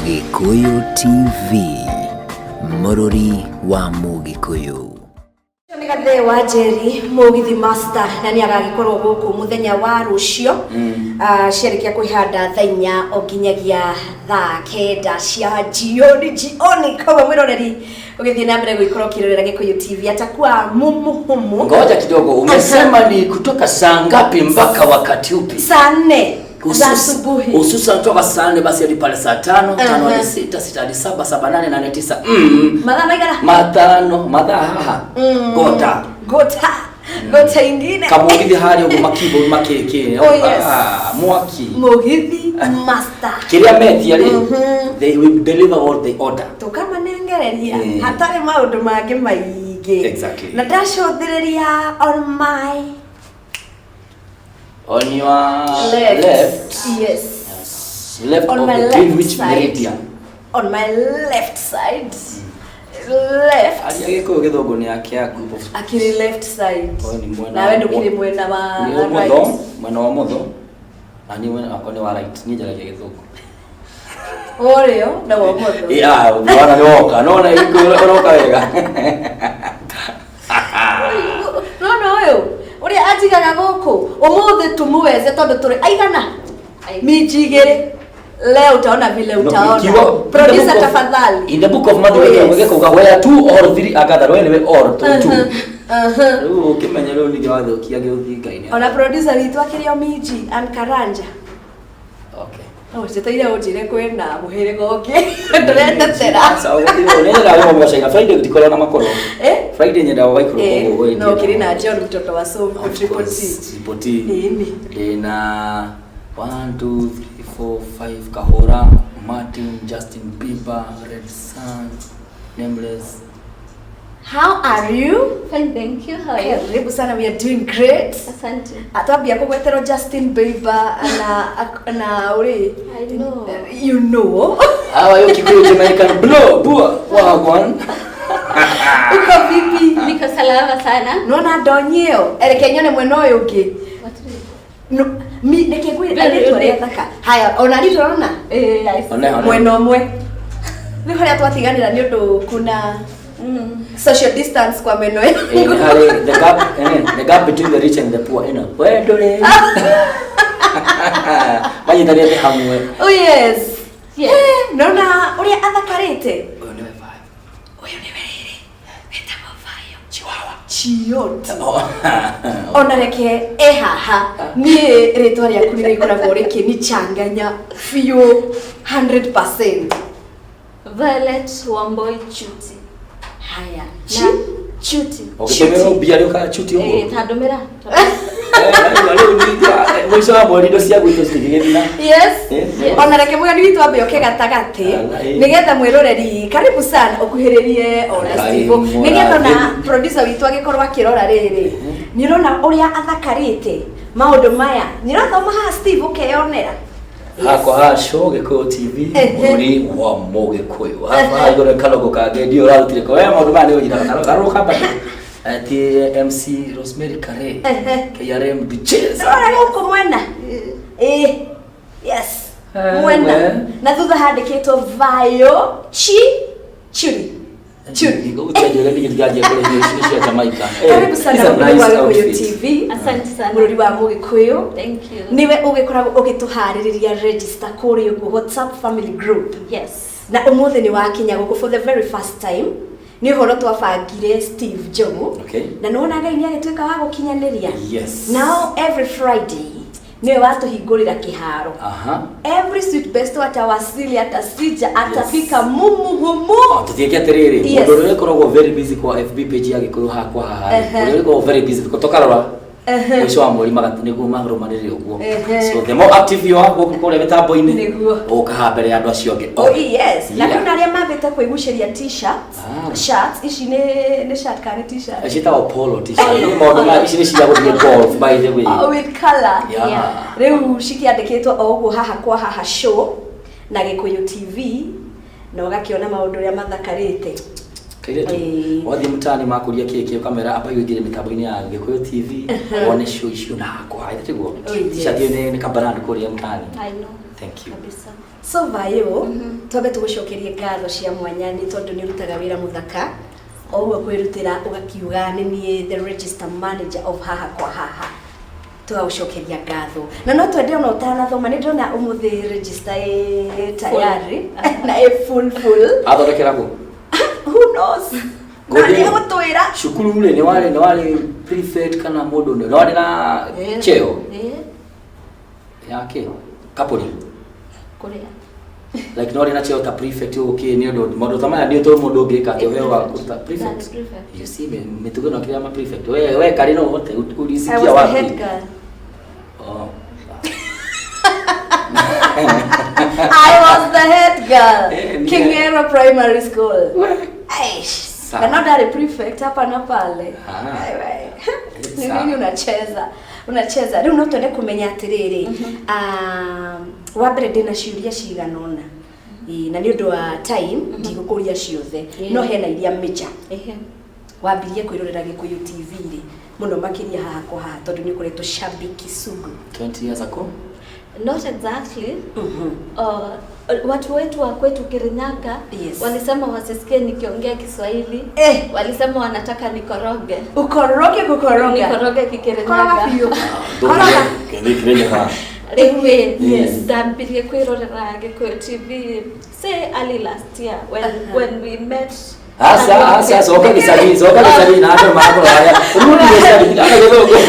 Gĩkũyũ TV, mũrũri wa Mũgĩkũyũ. Nĩ Gathe wa Njeri Mũgithi Master na nĩ agagĩkorwo gũkũ mũthenya wa rũcio. Ciarĩkia kwĩhanda thaa 4 o nginyagia thaa 9 cia jioni jioni. Koguo mwĩroreri ũgĩthiĩ na mbere gũikorwo ũkĩrorera Gĩkũyũ TV atakuwa mumuhumu. Ngoja kidogo, umesema ni kutoka saa ngapi mpaka wakati upi? Saa 4 za asubuhi. Hususan toka saa 4 basi hadi pale saa 5, 5 hadi 6, 6 hadi 7, 7, 8, 8, 9. Mathaa maigana? 5, mathaa haha. Gota. Gota. Gota ingine. Kamugithi harĩa ũguo makibo makĩkĩ. Oh, yes. Ah, mwaki. Mũgithi Master. Kĩrĩa metia rĩ, they will deliver what they order. Tũkamanengereria hatarĩ maũndũ mangĩ maingĩ. Na ndacũthĩrĩria on my On your left. Left. Yes. Left On of my the left Greenwich side. Meridian. On my left side. Left. Aria Gĩkũyũ, gĩthũngũ nĩ yake ya group of Akĩrĩ left side. Ũyũ nĩ mwena Nawe ndũkĩrĩ mwena wa nĩ right. ũmotho, mwena wa ũmotho na niĩ mwena wakwa nĩ wa right. Niĩ njaragia Gĩthũngũ. Ũrĩo na wa ũmotho. Yeah, bwana nĩ woka nona Gĩkũyũ ũroka wega. Nona ũyũ ũrĩa anjigaga gũkũ ũmũthĩ tumuweze tondũ tũrĩ aigana minji igĩrĩ. Leo utaona vile No, utaona. in the Producer, book of- tafadhali. In the book of Matthew Oh, yes. gĩkauga where two or three are gathered, we nĩwe or to two. Rĩu ũkĩmenya rĩu ningĩ wathũkia gĩũthi Ngai nĩ Ona producer witũ akĩrĩ o minji an Karanja. Okay. Oh, njĩtĩire ũnjĩre kwĩna mũhĩrĩga ũngĩ ndũretetera. Sawa, nyendaga gũkorwo China Friday gũtikorwo na makoro. Eh? Friday nyendaga gũgaikũrũka Eh, ũguo. no ũkĩrĩ na John mtoto wa Sonko Of Triple course, T. Triple T. Ĩni. Ndĩna 1 2 3 4 5 Kahora, Martin, Justin Bieber, Red Sun, Nameless. How are you? Fine, thank you. How are you? Karibu sana, we are doing great. Asante. Atwambia kũgweterwo Justin Bieber na ũrĩ I know. You know. Hawa yo Kikuyu Jamaican blow bua wagwan. Uko vipi? Niko salama sana. Nona ndonyi ĩyo ereke nyone mwena ũyũ ũngĩ. What is it? No, mi reke ngwĩre Very airĩtu arĩa unique. thaka haya ona ritũ ũrona. Eh, I see. One one. Mwena ũmwe rĩu harĩa twatiganĩra nĩ ũndũ kuna social distance kwa meno Eh, nĩ harĩ the gap, the gap between the rich and the poor ĩno. We ndũrĩ. Manyitanĩte hamwe. Oh yes. Yes. Eh, nona ũrĩa athakarĩte. Ũyũ nĩwe vibe. Ũyũ nĩwe rĩrĩ wĩtagwo Vayo Chihuahua Chioti. Oh. Ona reke e haha niĩ rĩtwa rĩaku nĩ rĩkoragwo rĩkĩnichanganya biũ 100%. Violet Wamboi Chuti. Haya. Na Chuti. Ũgĩtũmĩrwo mbia rĩu kana chuti ũguo? Eh, tandũmĩra. Rĩu mũico wa mweri indo cia gwitũ citingĩgĩthira. Yes. Eh, Ona reke mũgeni witũ ambe oke gatagatĩ Ala, eh. nĩgetha mwĩroreri karibu sana ũkuhĩrĩrie ona Ngai Steve nĩgetha ona mũrathime. producer witũ agĩkorwo akĩrora rĩrĩ nĩ ũrona ũrĩa athakarĩte maũndũ maya nĩ ũrathoma haha Steve ũkeyonera. Hakwa ha show Gĩkũyũ TV, mũrũri wa Mũgĩkũyũ. Haha igũrũ kalogo kangĩ ndiũ ũrarutire ko we maũndũ maya nĩ ũnyitaga karũrũ kambata ati MC Rosemary Kare KRM DJs. Rora gũkũ mwena ĩ yes. Eh, Mwena we. na thutha handĩkĩtwo Vayo Chi Churi Churi. Gũtianjĩra ningĩ ndiganjia kũrĩhia ici cia Jamaica. Eh, Karibu sana it's a mũrũri nice wa Gĩkũyũ outfit. TV. Asante sana. Mũrũri wa Mũgĩkũyũ. Thank you. Niwe ũgĩkoragwo ũgĩtũharĩrĩria register kũrĩa ũguo WhatsApp family group. Yes. Na ũmũthĩ nĩ wakinya gũkũ for the very first time. Nĩ ũhoro twabangire Steve Njogu. Okay. Na nĩwona Ngai nĩ agĩtuĩka wa gũkinyanĩria. Yes. Now every Friday niwe watũhingũrĩra kĩharo. Aha. Every sweet best atawasili atasija atafika mumu humu. Tũthiĩke atĩrĩrĩ, Yes. mũndũ ũrĩa ũkoragwo very busy kwa FB page ya Gĩkũyũ hakwa haha Ehe. ũrĩa ũkoragwo very busy tũkarora mũico wa mweri nĩguo marũmanĩrĩre ũguo. Ehe. So the more active you are gũkũ kũrĩa mĩtambo-inĩ Nĩguo. ũkaha mbere ya andũ acio angĩ. Oh yes. Na Yeah. kuna arĩa mambĩte kwĩgucĩria t-shirts. Ah. Shirts ici nĩ shirt kana nĩ t-shirt? Ciĩtagwo polo t-shirt. Nĩ maũndũ ma ici nĩ cia gũthiĩ golf by the way. Oh, with color. Yeah. Yeah. Rĩu cikĩandĩkĩtwo o ũguo haha kwa haha show na Gĩkũyũ TV na ũgakĩona maũndũ ũrĩa mathakarĩte. Kairĩtu, Ĩĩ. wathiĩ mtaani makũria kĩĩ kĩ ũkamera amba ũingĩre mĩtambo-inĩ ya Gĩkũyũ TV wone show icio na hakwa ithe tiguo? Oh, yes. T-shirt ĩyo nĩ kabrand kũrĩa mtaani. I know. Thank you. Kabisa. So Vayo, twambe tũgũcokerie ngatho cia mwanya nĩ tondũ nĩ ũrutaga wĩra mũthaka o ũguo kwĩrutĩra ũgakiuga nĩ niĩ the register manager of haha kwa haha. Tũgagũcokeria ngatho na no twende ona ũtanathoma nĩ ndĩrona ũmũthĩ register ĩ tayari na ĩ full full. Athondekera kũ? Who knows, na Ngũthi- nĩ egũtwĩra. Cukuru rĩ, nĩ warĩ prefect kana mũndũ nĩ warĩ na cheo yake kapuri? Kuria? Like nĩ warĩ na cheo ta prefect ũkĩ nĩ ũndũ maũndũ ta maya nĩ ũtũ mũndũ ũngĩka atĩ ũheo wa kũruta prefect? Ndarĩ prefect. You see, mĩtugo ĩno kĩrĩa ma prefect we karĩ no ũhote I ulisikia was the wapi? head girl. Oh. I was the head girl. Kingero Primary School. Aish. Sawa. Na no ndarĩ prefect hapa na pale. Ah. Aiwe. Ni Sawa. nini unacheza? Unacheza. Rĩu no twende kũmenya atĩrĩrĩ. Wa mbere ndĩna ciũria cigana ũna. Ĩĩ, na nĩ ũndũ wa time ndigũkũria ciothe. No hena iria major. Wambirie kwĩrorera Gĩkũyũ TV rĩ mũno makĩria haha kwa haha tondũ nĩ ũkoretwo shabiki sugu? 20 years ago. Not exactly. Watu wetu wa kwetu Kirinyaga walisema wasisikie nikiongea Kiswahili. Walisema wanataka nikoroge. Ukoroge kukoroga. Nikoroge Koroga Kikirinyaga. biũ. Koroga. Kĩrĩnyaga. Rĩu Yes. ndambirie kwĩrorera Gĩkũyũ TV say early last year when we met. Asa asa soka gĩcagi, soka gĩcagi na andũ makoro haya rudi gĩcagi ana gĩthũngũ.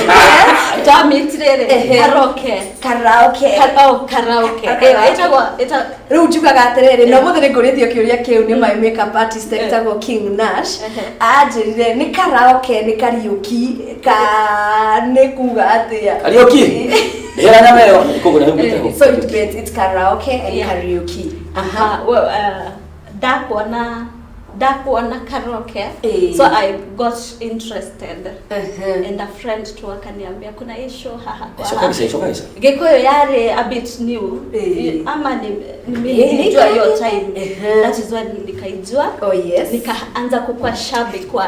Twamitire Ehe. karaoke. Karaoke. Oh, karaoke. Karaoke. Ĩtagwo ĩta Rĩu njugaga atĩrĩrĩ, no mũthĩ nĩ ngũrĩtio kĩũria kĩu nĩ my makeup artist etagwo King Nash. Anjĩrire nĩ karaoke nĩ kariũki ka nĩ kuga atĩa? Kariũki ndĩra nyama ĩyo koguo nĩ humĩte. So it depends, it's karaoke and karaoke. Aha, well, ndakuona karaoke. So I got interested. And a friend tu akaniambia kuna hii show haha kwa Coka haha. gĩcagi, coka gĩcagi. Gikuyu yarĩ a bit new. Ama ni nilijua hiyo time. That is when nikaijua. Oh yes. Nikaanza kukuwa shabiki wa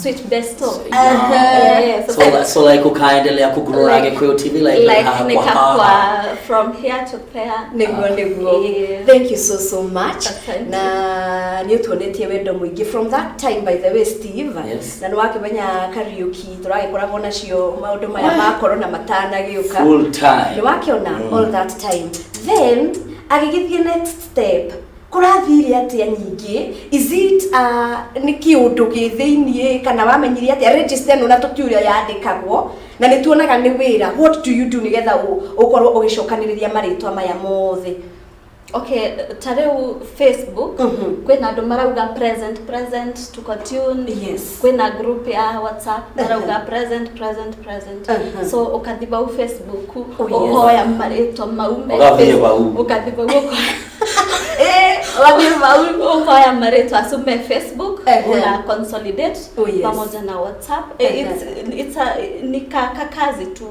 Sweet Besto. So like ukaendelea kugrow na Gĩkũyũ TV like Like haha kwa nikakuwa haha. from here to there. Nĩguo. Thank you so so much. Asante. Na nĩ ũtuonetie wendo mũingĩ from that time, by the way, Steve. Yes. Na nĩ wakĩmenya Kariũki tũragĩkoragwo nacio maũndũ maya ma corona matanagĩũka. Full time. Nĩ wakĩona all that time, then agĩgĩthiĩ next step kũrathire atĩa nyingĩ? Is it nĩ kĩũndũ gĩ thĩiniĩ kana wamenyire atĩa register ĩno na tũtiũria yandĩkagwo na nĩ tuonaga nĩ wĩra? What do you do nĩgetha ũkorwo ũgĩcokanĩrĩria marĩtwa maya mothe? Okay, ta rĩu Facebook kwĩna andũ marauga present, present, tuko tune. Kwĩna group ya WhatsApp marauga present, present, present. So ũkathi vau Facebook ũkoya marĩtwa mau me Ũgathiĩ Facebook. vau. Ũkathi vau ũkoya. Ũgathiĩ vau ũkoya marĩtwa acio me Facebook, una consolidate pamoja na WhatsApp. It's a ni ka kazi tu.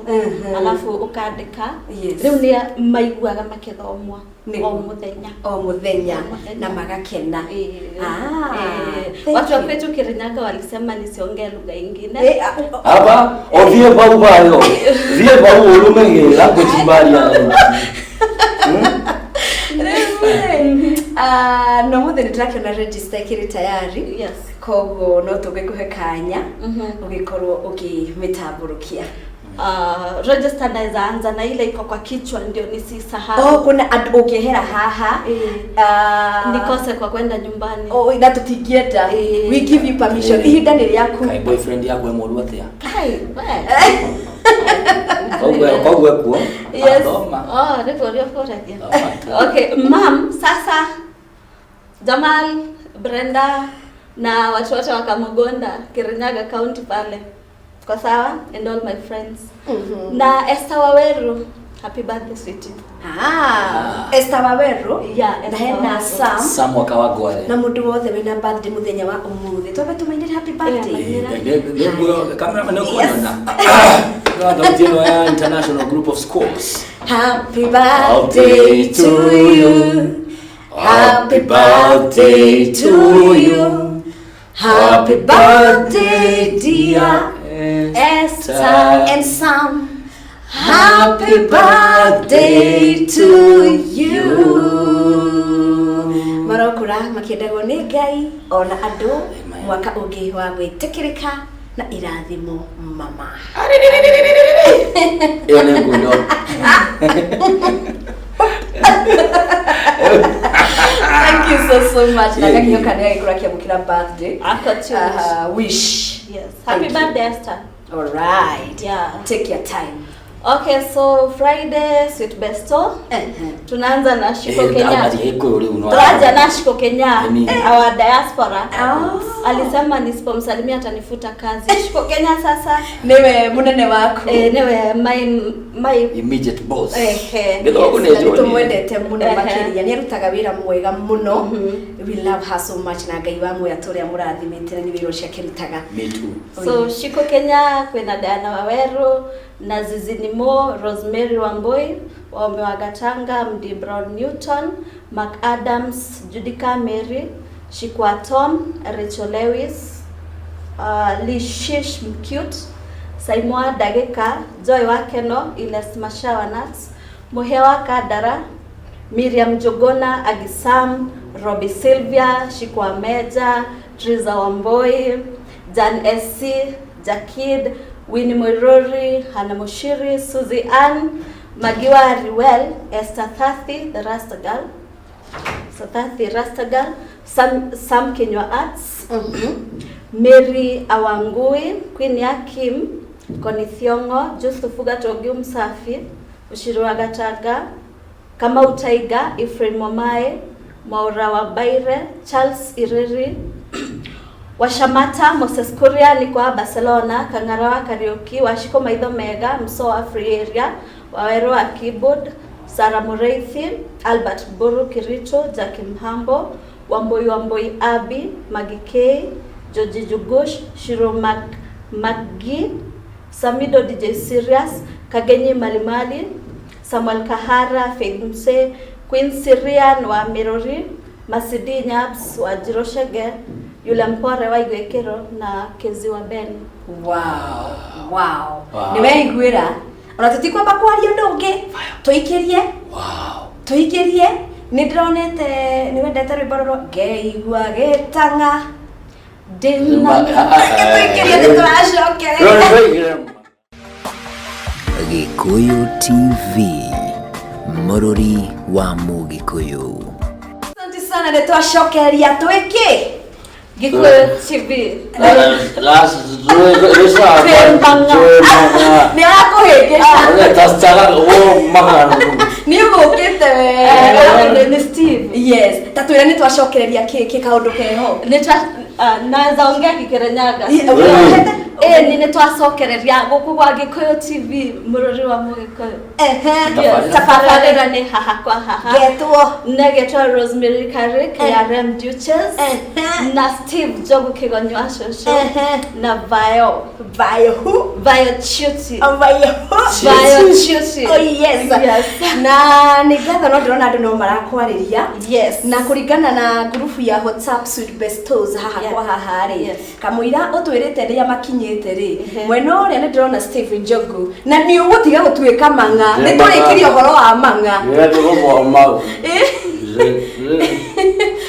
Alafu ũkandĩka. Rĩu nĩ maiguaga makĩthomwa Nĩguo. o mũthenya. O mũthenya. O mũthenya. Na magakena. Ah, thank Watu wa you. kwetu Kirinyaga walisema nisiongee lugha ingine. Hapa othie vau vayo thie vau ũrume language mbaria. Rĩu, ah, no mũthĩ nĩ ndĩrakĩona register ĩkĩrĩ tayari. Koguo no tũgĩkũhe kanya ũgĩkorwo ũkĩmĩtambũrũkia. Register naweza anza na ile iko kwa kichwa ndio nisisahau. Oh, kuna andũ ũngĩehera haha Nikose kwa kwenda nyumbani. Oh, na tũtingĩenda. We give you permission, ihinda nĩ rĩaku. Kai boyfriend yaku e mũru atĩa? Kai, we. Koguo ekuo. Yes. Thoma. Oh, nĩguo ũrĩa ũkũragia. Thoma. Okay, mam, sasa Jamal, Brenda na watu wote wa Kamugonda, Kirinyaga County pale. Kwa sawa? And all my friends. Na Esther Waweru, happy birthday, sweetie. Ah, Esther Waweru. Yeah, na Esther hena Waweru. Sam. Sam Wakawagware. Na mũndũ wothe wĩna birthday mũthenya wa ũmũthĩ twambe tũmainĩre happy birthday. Cameraman nĩũkuona thauti ĩno ya International Group of Schools. Happy birthday to you. Happy birthday to you. Happy birthday, dear Esther and Sam. Happy birthday to you. Marokũra makĩendagwo nĩ Ngai ona andũ mwaka ũngĩ wa gwĩtĩkĩrĩka na irathimo mama. Ĩyo nĩ ngundo. Thank you so so much. Na ngakĩhoka nĩ agĩkorwo akĩamũkĩra birthday Ako wish. Yes. Happy Thank you. birthday, Esther. All right. Yeah. Take your time. Okay, so Friday, Sweet Besto. Tunaanza na Shiko Kenya. Gĩkũyũ rĩu no. Tunaanza na Shiko Kenya, Emi. our diaspora. Oh. Alisema nisipomsalimia atanifuta kazi. Shiko Kenya sasa. Niwe munene waku. Eh, niwe my Immediate boss. Ehe. Gĩthũngũ nĩ Na njũĩ. nĩtũmwendete mũno Ehe. makĩria nĩ arutaga wĩra mwega mũno. We love her so much na Ngai wa muoya tũrĩa mũrathimĩte na nĩ wĩra ũcio akĩrutaga. Me too. So Shiko Kenya kwina Diana Waweru na Zizinimo, Rosemary Wambui, Waume wa Gatanga, Mdi Brown Newton, Mark Adams, Judica Mary, Shikwa Tom, Rachel Lewis, Lishish Mcute, Saimoa Dageka, Joy Wakeno, Ines Mashawa Nats, Muhewa Kadara, Miriam Jogona, Agisam, Robbie Sylvia, Shikwa Meja, Triza Wamboi, Jan SC, Jakid, Winnie Moirori, Hannah Moshiri, Susie Ann, Magiwa Riwel, Esther Thathi, the Rasta Girl, so Thathi Rasta Girl, Sam Kinywa Arts, Mary Awangui, Queen Yakim, Konithiongo, Joseph Gatogi Msafi, Ushiri wa Gataga, Kamau Taiga, Ephraim Momae, Maura wa Baire, Charles Ireri, Washamata, Moses Kuria, niko Barcelona, Kang'ara wa Kariuki, Washiko Maitho Mega, Mso wa Free Area, Waweru wa Keyboard, Sara Mureithi, Albert Buru Kiricho, Jackie Mhambo, Wamboi Wamboi Abi, Maggie K, Georgie Jugush, Shiro Maggi, Samido DJ Serious, Kagenyi Malimali, Samuel Kahara, Faith Mse, Queen Syrian wa Mirori, Masidi Nyabs wa Jiroshege, Yule Mpore wa Igwekero na Kezi wa Ben. Wow. Wow. Wow. Nĩ weiguĩra ona tũtikwamba kwaria ũndũ ũngĩ tũikĩrie. Wow. Tũikĩrie nĩ ndĩronete nĩ wendete rwĩmbo rũrũ ngeigua gĩtang'a ndĩna tũikĩrie nĩ tũracokereria. Gĩkũyũ TV, mũrũri wa Mũgĩkũyũ. Asante sana nĩ twacokeria twĩkĩ Gikuyu TV. Nĩ arakũhĩngĩca nĩ ũgũkĩte wega. Ni Steve. Yes, ta twĩre nĩ twacokereria kĩ kaũndũ keho. Naweza ongea Kikirinyaga. Yeah. Ni nĩtwacokereria gũkũ gwa Gĩkũyũ TV mũrũri wa Mũgĩkũyũ. Ehe. Tabarĩra nĩ haha kwa haha. Getwo. Negetwo Rosemary Kari, KRM Duchess, Ehe. na Steve Njogu Kĩgonyo wa cũcũ, Ehe. na Vayo. Vayo who? Vayo Chuti. Vayo who? Vayo Chuti. Oh yes. Yes. Na nĩ ngatho no ndĩrona andũ no marakwarĩria. Yes. Na kũringana na ngurubu ya WhatsApp Sweet Bestos haha Yeah. kwa haha rĩ. Yes. Kamũira ũtwĩrĩte rĩrĩa makinyĩte rĩ. Ehe. Mwena ũrĩa nĩ ndĩrona Steve Njogu na nĩ ũgũtiga gũtuĩka mang'a. Nĩ tũrĩkĩrie ũhoro wa mang'a.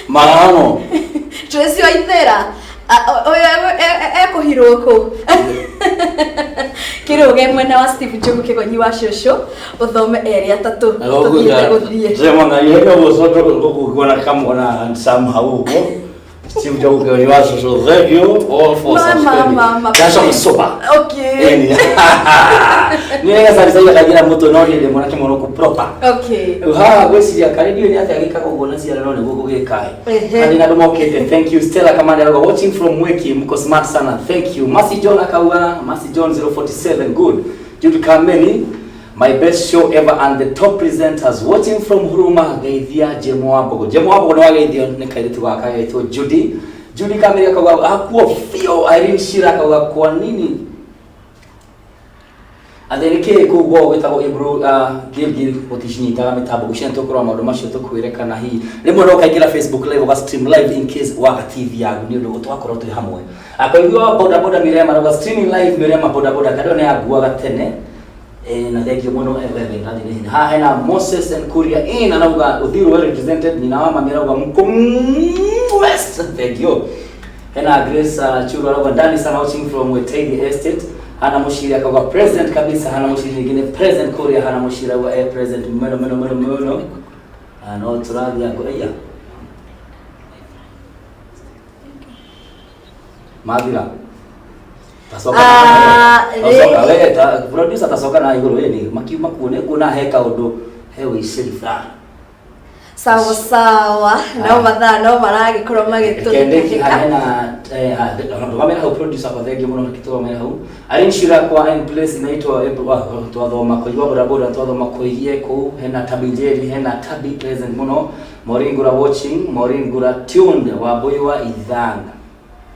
Mahano. Tracy Waithera ũyũ ekũhirwo kũ kĩrũge mwena wa Steve Njogu Kĩgonyi wa cũcũ ũthome erĩ atatũ tũthiĩte gũthiĩ. Sema yeye wosoto kukuona kama wana somehow huko. Steve Njogu Kĩgonyi wa cũcũ, thank you all for Mama, subscribing. mama. Ndacoka soba. Okay. Nĩ wega kagira mũtwe no nĩ ndĩ mwanake mũno proper. Okay. Rĩu haha ngwĩciria karĩ ndiũĩ nĩ atĩa gĩkaga ũguo na ciana no nĩguo gũgĩka. Ehe. Kandi na andũ mokĩte thank you. Stella Kamande arauga watching from Mweki, mko smart sana, thank you. Mercy John akauga, Mercy John 047 good. Jude Kameni, my best show ever and the top presenters, watching from Huruma, geithia Jemo Wambogo. Jemo Wambogo nĩ wageithio nĩ kairĩtu gaka getwo Judy. Judy Kameni akauga akuo biũ. Irene Shira akauga kwa nini atĩ nĩ kĩĩ kũu gwao gwĩtagwo Ibru Gilgil gũticinitaga mĩtambo gũcina tũkũrora maũndũ macio tũkwĩre kana hihi rĩmwe no ũkaingĩra Facebook live ũga stream live in case waga TV yaku nĩ ũndũ twakorwo twĩ hamwe. Akoigua boda boda Mirema arauga streaming live Mirema boda boda karĩo nĩ yanguaga tene. Na thank you muno wewe ndani ha hena Moses and Kuria in anauga Uthiru well represented nina wa mami arauga Mkum West, thank you. Hena Grace Churu arauga ndani sana watching from Wetegi Estate. Hana Mushiri akauga present kabisa. Hana Mushiri nyingine present Kuria. Hana Mushiri arauga present mno mno mno mno. No turathia ngo iya mathira tacoka tacoka we ta producer tacoka na iguru ni makiuma kuone kuona he kaundu he wiciri fulani. Sawa sawa, no mathaa no maragĩkorwo magĩtũthikĩka hena ndũgamĩra hau producer kwa thengiũ mũno kĩtũgamĩra hau Irene Shira kwa in place inaitwa twathoma kũigua bodaboda twathoma kũigie kũu. Hena Tabi Njeri, hena Tabi present mũno. Maureen Ngura watching, Maureen Ngura tuned wa Boywa Ithanga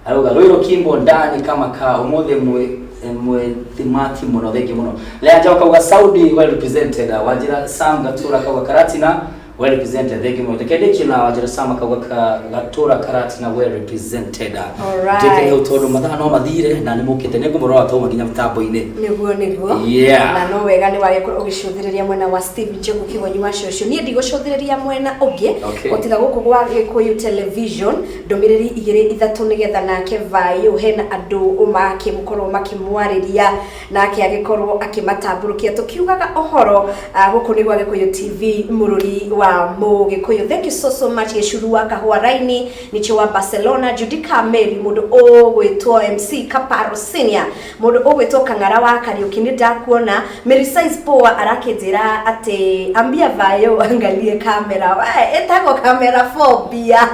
arauga Rũirũ Kimbo ndani kama ka umuthi mwe thimati muno, thengiũ muno. Lea Njau kauga Saudi well represented. Wajira Sam Gatura kauga Karatina well represented, thank you muno. Tekende na Wajira Sam kauga Gatura Karatina well represented. Alright. Tekende hau tondu mathaa no mathire na nĩ mũkĩte nĩ ngũmũrora twauma nginya mĩtambo-inĩ. Nĩguo nĩguo. Yeah. Na no wega nĩ wagĩkorwo ũgĩcũthĩrĩria mwena wa Steve Njogu Kĩgonyi wa cũcũ. Niĩ ndigũcũthĩrĩria mwena ũngĩ gũtiga gũkũ gwa Gĩkũyũ Television ndũmĩrĩri igĩrĩ ithatũ nĩgetha nake Vayo hena andũ makĩmũkorwo makĩmwarĩria nake agĩkorwo akĩmatambũrũkia tũkiugaga ũhoro gũkũ nĩ gwa Gĩkũyũ TV mũrũri wa Mũgĩkũyũ. Thank you so so much Gĩcuru wa Kahũa Raini nicho wa Barcelona, Judica Mary mũndũ ũgwĩtwo MC Kaparo Senior mũndũ ũgwĩtwo Kang'ara wa Kariũki nĩ ndakuona. Mary Size Poa arakĩnjĩra atĩ ambia Vayo angalie kamera we ĩtagwo kamera phobia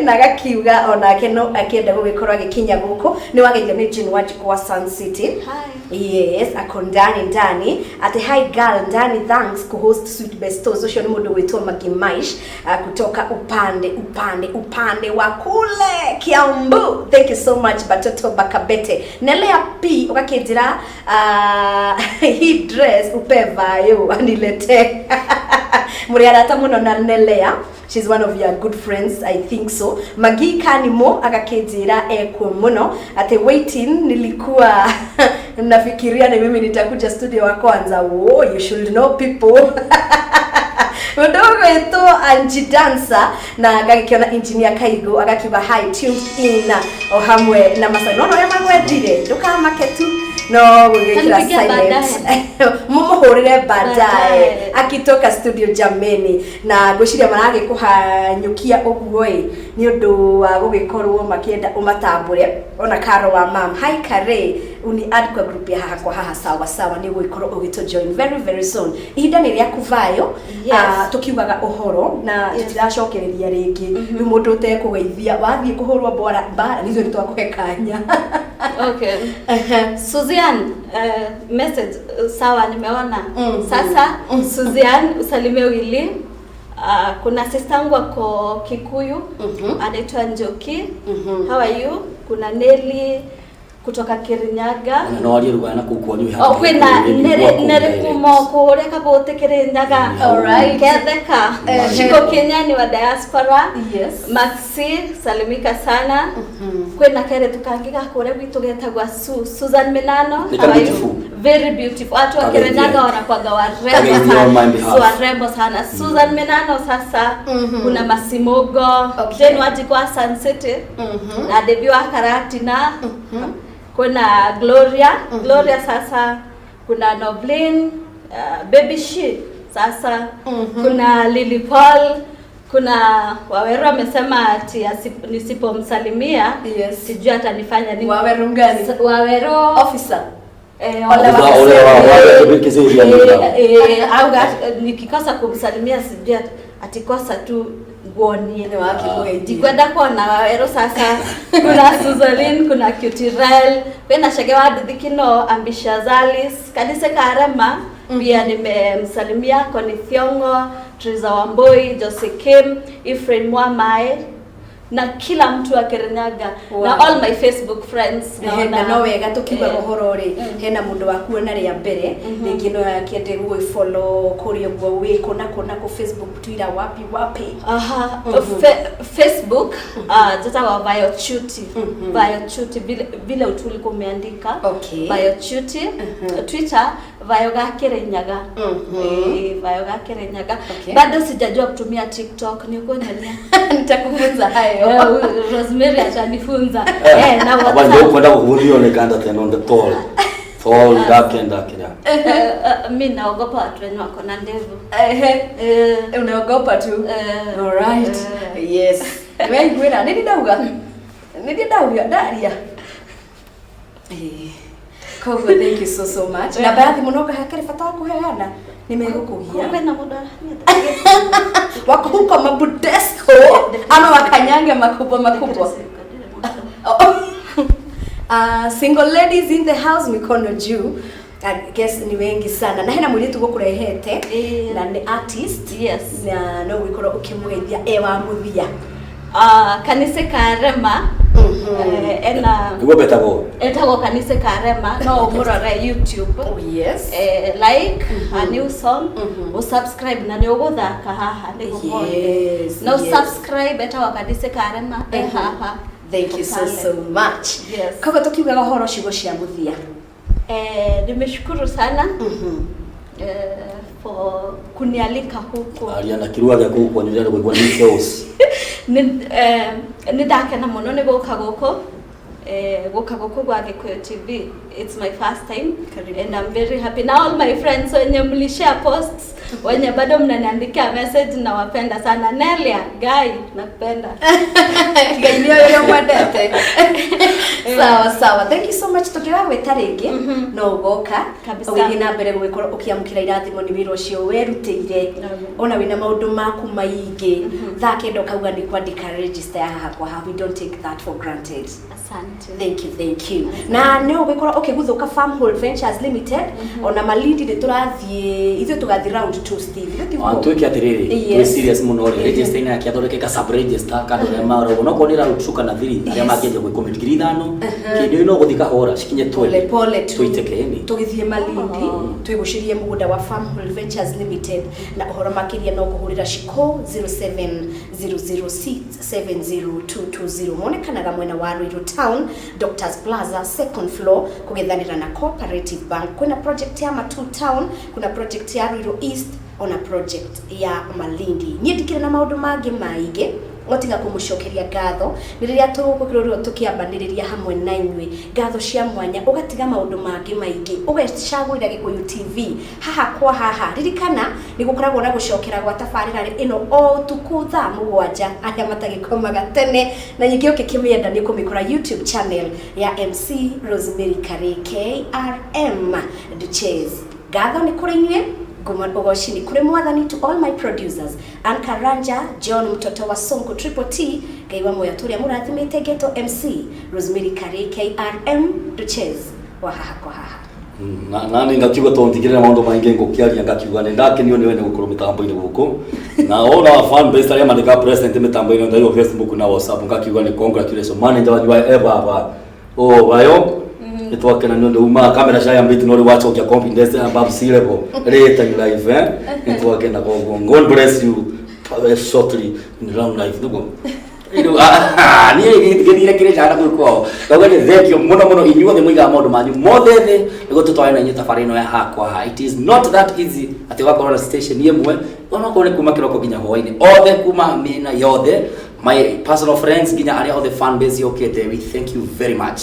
na gakiuga onake no akĩenda gũgĩkorwo agĩkinya gũkũ. Nĩ wageithio nĩ Jane Wanjikũ wa Sun City. Hi. Yes, ako ndani ndani ati hi girl ndani, thanks ku host Sweet Bestos. Ucio ni mundu witwo Magimaish kutoka upande upande upande wa kule Kiambu. Thank you so much Batoto Bakabete. Nelea P ugakinjira hii dress upe Vayo anilete. Muri arata muno na Nelea. She's one of your good friends, I think so. Magi Kanimo akakinjira ekuo muno ati waiting, nilikuwa nafikiria ni mimi nitakuja studio wa kwanza. Oh, you should know people. Mundu ũgwĩtwo Angie Dancer na agagĩkĩona engineer Kaigo agakiuga hi tuned in o hamwe na Masai. No ũrĩa magwendire ndũkamake tu no gũgĩkĩra silent mumuhũrĩre baadaye akitoka studio jameni. Na ngwĩciria maragĩkũhanyũkia ũguo ĩ nĩ ũndũ wa gũgĩkorwo makĩenda ũmatambũre. Ona Karo wa mam hi Kare uni add kwa group ya haha kwa haha sawa sawa nĩ ũgũgĩkorwo ũgĩtũ join very very soon. Ihinda nĩ rĩaku Vayo. Yes. Tukiugaga ũhoro na tũtiracokereria rĩngĩ rĩu mũndũ ũtekũgeithia wathiĩ kũhũrwo mbara mbara nithuĩ nĩtwakũhe kanya. Okay. Suzian, message sawa nimeona. Sasa Suzian usalimie Willy. Kuna sister yangu ako Kikuyu anaitwa Njoki. How are you? Kuna Nelly kutoka Kirinyaga. No arie rugana na kuu kwanyu. Oh, kwina Neri kuma kuria kabote Kirinyaga. Alright. Ketheka. Shiko Kenya ni wa diaspora. Yes. Maxi salimika sana. Kwina kere tukangiga kuria gwitu getagwa Susan Milano. Ni beautiful. Very beautiful. Watu wa Kirinyaga wanakuwaga warembo sana. So warembo sana. Susan Milano sasa. Kuna Masimogo. Okay. Jane Wanjikũ wa Sun City. Na Debbie wa Karatina. Kuna Gloria, Gloria sasa, kuna Noblin, Baby She sasa, kuna Lily Paul, kuna Waweru amesema ati nisipomsalimia Yes. sijui atanifanya nini. Waweru mgani? Waweru officer. Auga nikikosa kumsalimia sijui atikosa tu nguonie Nĩ wakĩkũgeithia. Ndikwenda kuona Waweru sasa. Kuna Suzalin, kuna Cutirel, kwina Shege wa Duthikino, Ambisha Zalis, Kanise Karema, pia nimemsalimia Connie Thiongo, Triza Wambui, Jose Kim, Ephraim Mwamae Na kila mtu wa Kirinyaga. Wow. Na all my Facebook friends. Ehe, na no wega tukiugaga ũhoro rĩ, hena mũndũ wakuona rĩa mbere, rĩngĩ no akĩende gũgĩfollow kũrĩa ũguo wĩ kũna kũna kũ Facebook, Twitter, wapi wapi. Aha. Facebook njĩtagwo Viochuti. Viochuti vile, vile tu ulikuwa umeandika. Viochuti. Twitter Vayo ga Kirinyaga. Vayo ga Kirinyaga. Bado sijajua kutumia TikTok, ni kunyonia. Nitakufunza hayo. Rosemary atanifunza. Na Aba WhatsApp. ndio kwenda kuhudhuria ni kanda tena on the tall. Tall dark and dark yeah. Mi naogopa watu wenye wako na ndevu. Ehe. Unaogopa tu. Alright. Yes. Weiguĩra nĩ ndauga. Nĩ ndauga ndaria. Koguo thank you so so much. Namba ya thimũ no hakĩrĩ bata wa kũheana nĩ megũkũgia. Kwĩna mũndũ aranyita. Wako huko mabudesco ama wakanyange makubwa makubwa. Oh. Single ladies in the house, mikono juu. I guess ni wengi sana na hena mũirĩtu gũkũrehete na nĩ artist na no gũkorwo ũkĩmũgeithia e wa mũthia. Kanise Karema. Ena Niguo betagwo. Etagwo Kanise Karema, no ũmũrore YouTube. Oh, yes. Like a new song, usubscribe na nĩ ũgũthaka haha nĩguo. No subscribe, etagwo Kanise Karema e haha. Thank you so Pale. so much. Yes. Koguo tukiugaga ũhoro ciugo cia mũthia. Nimeshukuru sana for kunialika huku. Aria na kirua gĩa kũu kwanyu rĩrĩa kũigua nĩ sauce. Nĩ ndakena mũno nĩ gũka gũkũ, gũka gũkũ gwa Gĩkũyũ TV. It's my first time. Karibu. And I'm very happy. Na all my friends wenye mlishare posts, wenye bado mnaniandikia message, nawapenda sana. Nelia, Guy, nakupenda. Ngai nĩ oĩ ũrĩa mwendete. Sawa sawa, thank you so much. Tũngĩgagwĩta rĩngĩ no ũgoka. Kabisa. Ũgĩthiĩ na mbere gũgĩkorwo ũkĩamũkĩra irathimo nĩ wĩra ũcio werutĩire, ona wĩna maũndũ maku maingĩ, thaa 9 ũkauga nĩ kwandĩka register ya haha kwa haha. We don't take that for granted. Asante. Thank you, thank you. Na nĩ ũgĩkorwo ũkĩguthũka Farmhold Ventures Limited, ona Malindi nĩ tũrathiĩ ithuĩ, tũgathiĩ round 2, Steve. Ithuĩ tiguo? Twĩke atĩrĩrĩ, twĩ serious mũno rĩ, register-inĩ yake athondeke sub register kando arĩa marogwo no korwo nĩ round 2 kana 3 arĩa mangĩanjia gwĩ commit 5,000 kĩndũ no gũthiĩ kahora cikinye Pole 20 pole tu. Tũitĩke ĩni. Tũgĩthiĩ Malindi twĩgucĩrie mũgũnda wa Farmhold Ventures Limited, na ũhoro makĩria no kũhũrĩra Shiko 0700670220. Monekanaga mwena wa Ruiru Town, Doctors Plaza, second floor, kũgethanĩra na Cooperative Bank. Kwĩna project ya Matu Town, kuna project ya Ruiru East, ona project ya Malindi. Niĩ ndikĩrĩ na maũndũ mangĩ maingĩ otiga kũmũcokeria ngatho nĩ rĩrĩa tũgũkĩrorwo tũkĩambanĩrĩria hamwe na inyuĩ. Ngatho cia mwanya, ũgatiga maũndũ mangĩ maingĩ ũgecagũrĩra Gĩkũyũ TV haha kwa haha. Ririkana nĩ gũkoragwo na gũcokera gwa tabarĩra ĩno o ũtukũ thaa 7, arĩa matagĩkomaga tene, na nyingĩ ũngĩkĩmĩenda nĩ kũmĩkora YouTube channel ya MC Rosemary Kare KRM Duches. Ngatho nĩ kũrĩ inyuĩ, nguma ũgoci nĩ kũrĩ mwathani. To all my producers, Ann Karanja, John mtoto wa Sonko, Triple T, Ngai wa moyo tũrĩa mũrathimĩte. Geto MC Rosemary Kare KRM Duches wa haha kwa haha. Nani ngakiuga tondũ ndigĩrĩra maũndũ maingĩ ngũkĩaria, ngakiuga nĩ ndakenio nĩwe nĩ gũkorwo mĩtambo-inĩ gũkũ na all our fan base arĩa mandĩkaga present mĩtambo-inĩ ndayo Facebook na WhatsApp, ngakiuga nĩ congratulations manager wanyu wa eva o bayo nĩ twakena nĩ ũndũ uma kamera cia mbiti no rĩ wacokia confidence above sea level later in life, nĩ twakena. Koguo God bless you shortly in long life nĩguo rĩu niĩ ngĩthire kĩrĩ njana kũu kwao. Koguo nĩ thank you mũno mũno inyuothe mũigaga maũndũ manyu mothe thĩ nĩguo tũtware na inyuĩ thabarĩ ĩno ya hakwa ha. It is not that easy atĩ ũgakorwo na station ĩmwe onokorwo nĩ kuma kĩroko nginya hwaĩ-inĩ, othe kuma mĩena yothe, my personal friends nginya arĩa othe fan base yũkĩte, we thank you very much.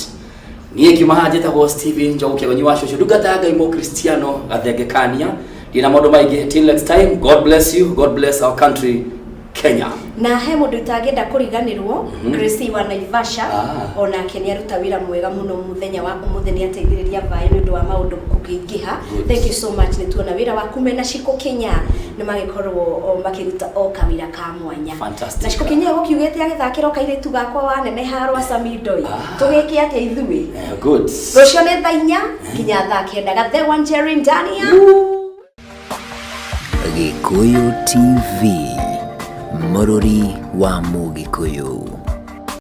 Niĩ kiuma haha njĩtagwo Steven Njogu Kĩgonyi wa cũcũ, ndungata ya Ngai mũkristiano gathengekania. Ndina maũndũ maingĩ. Till next time, God bless you, God bless our country Kenya. Na he mũndũ itangĩenda kũriganĩrwo, Gracie wa Naivasha. Onake nĩ aruta wĩra mwega mũno mũthenya wa ũmũthĩ, nĩ ateithĩrĩria vaĩ nĩ ũndũ wa maũndũ kũkĩingĩha. Good. Thank you so much, nĩ tuona wĩra waku mena Shiko Kenya nĩ magĩkorwo o makĩruta o kawĩra ka mwanya. Fantastic. Na Shiko Kenya gũkiugĩte agĩthakĩra o kairĩtu gakwa waneneha rwa Samindoi. Tũgĩke atĩa ithuĩ? Good. Rũcio nĩ thaa 4 nginya thaa 9. Gathe wa Njeri ndani ya Gĩkũyũ TV, mũrũri wa Mũgĩkũyũ.